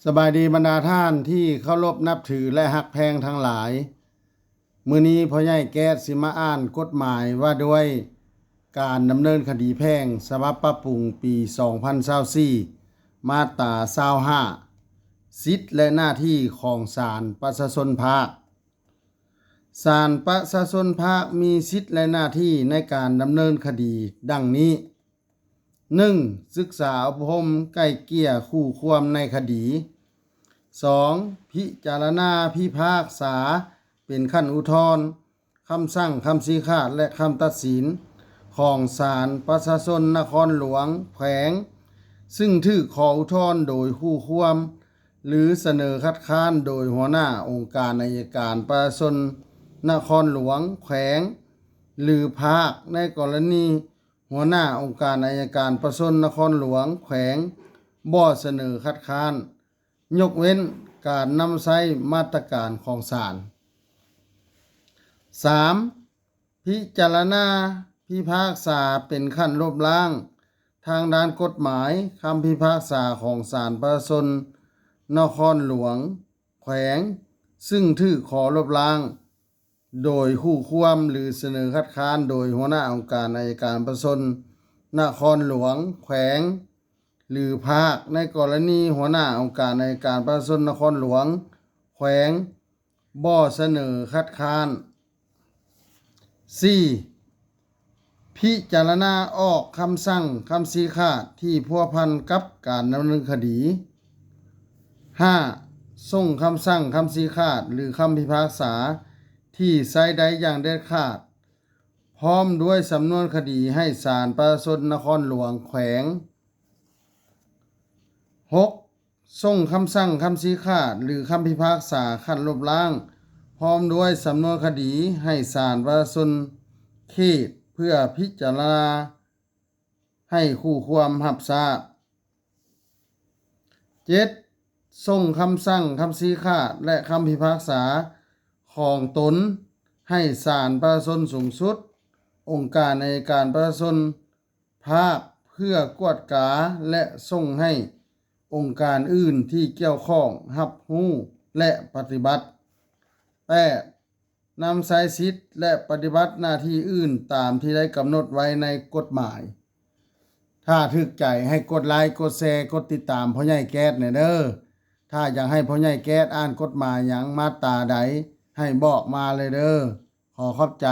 ສະບາຍດີບັນດາທ່ານທີ່ເຄົາລົບນັບຖື ແລະ ຮັກແພງທັງຫຼາຍ. ມື້ນີ້ພໍ່ໃຫຍ່ແກ້ດຊິມາອ່ານກົດໝາຍວ່າດ້ວຍການດຳເນີນຄະດີແພ່ງ ສະບັບປັບປຸງປີສອງພັນຊາວສີ່ ມາດຕາຊາວຫ້າ ສິດ ແລະ ໜ້າທີ່ຂອງສານປະຊາຊົນພາກ. ສານປະຊາຊົນພາກມີສິດ ແລະ ໜ້າທີ່ໃນການດຳເນີນຄະດີດັ່ງນີ້: ໜຶ່ງ, ສຶກສາອົບຮົມໄກ່ເກ່ຍຄູ່ຄວາມໃນຄະດີ. ສອງ, ພິຈາລະນາພິພາກສາເປັນຂັ້ນອຸທອນ ຄຳສັ່ງ, ຄຳຊີ້ຂາດ ແລະ ຄຳຕັດສິນຂອງສານປະຊາຊົນນະຄອນຫຼວງ, ແຂວງ ຊຶ່ງຖືກຂໍອຸທອນໂດຍຄູ່ຄວາມ ຫຼື ສະເໜີຄັດຄ້ານໂດຍຫົວໜ້າອົງການໄອຍະການປະຊາຊົນນະຄອນຫຼວງ, ແຂວງ ຫຼື ພາກ ໃນກໍລະນີຫົວໜ້າອົງການໄອຍະການປະຊາຊົນນະຄອນຫຼວງ, ແຂວງ ບໍ່ສະເໜີຄັດຄ້ານ ຍົກເວັ້ນການນຳໃຊ້ມາດຕະການຂອງສານ. ສາມ, ພິຈາລະນາພິພາກສາເປັນຂັ້ນລົບລ້າງທາງດ້ານກົດໝາຍຄຳພິພາກສາຂອງສານປະຊາຊົນນະຄອນຫຼວງ, ແຂວງ ຊຶ່ງຖືກຂໍລົບລ້າງໂດຍຄູ່ຄວາມ ຫຼື ສະເໜີຄັດຄ້ານໂດຍຫົວໜ້າອົງການໄອຍະການປະຊາຊົນນະຄອນຫຼວງ, ແຂວງ ຫຼື ພາກ ໃນກໍລະນີຫົວໜ້າອົງການໄອຍະການປະຊາຊົນນະຄອນຫຼວງ, ແຂວງ ບໍ່ສະເໜີຄັດຄ້ານ. ສີ່, ພິຈາລະນາອອກຄຳສັ່ງ, ຄຳຊີ້ຂາດທີ່ພົວພັນກັບການດຳເນີນຄະດີ. ຫ້າ, ສົ່ງຄຳສັ່ງ, ຄຳຊີ້ຂາດ ຫຼື ຄຳພິພາກສາທີ່ໃຊ້ໄດ້ຢ່າງເດັດຂາດ ພ້ອມດ້ວຍສຳນວນຄະດີໃຫ້ສານປະຊາຊົນນະຄອນຫຼວງ, ແຂວງ. ຫົກ, ສົ່ງຄຳສັ່ງ, ຄຳຊີ້ຂາດ ຫຼື ຄຳພິພາກສາຂັ້ນລົບລ້າງ ພ້ອມດ້ວຍສຳນວນຄະດີໃຫ້ສານປະຊາຊົນເຂດ ເພື່ອພິຈາລະນາໃຫ້ຄູ່ຄວາມຮັບຊາບ. ເຈັດ, ສົ່ງຄຳສັ່ງ, ຄຳຊີ້ຂາດ ແລະ ຄຳພິພາກສາຂອງຕົນໃຫ້ສານປະຊາຊົນສູງສຸດ, ອົງການໄອຍະການປະຊາຊົນ ພາກ ເພື່ອກວດກາ ແລະ ສົ່ງໃຫ້ອົງການອື່ນທີ່ກ່ຽວຂ້ອງຮັບຮູ້ ແລະ ປະຕິບັດ. ແປດ, ນຳໃຊ້ສິດ ແລະ ປະຕິບັດໜ້າທີ່ອື່ນຕາມທີ່ໄດ້ກຳນົດໄວ້ໃນກົດໝາຍ. ຖ້າຖືກໃຈໃຫ້ກົດໄລ, ກົດແຊ, ກົດຕິດຕາມພໍ່ໃຫຍ່ແກ້ດແດ່ເດີ້. ຖ້າຢາກໃຫ້ພໍ່ໃຫຍ່ແກ້ດອ່ານກົດໝາຍຫຍັງ ມາດຕາໃດ ໃຫ້ບອກມາເລີຍເດີ້. ຂໍຂອບໃຈ.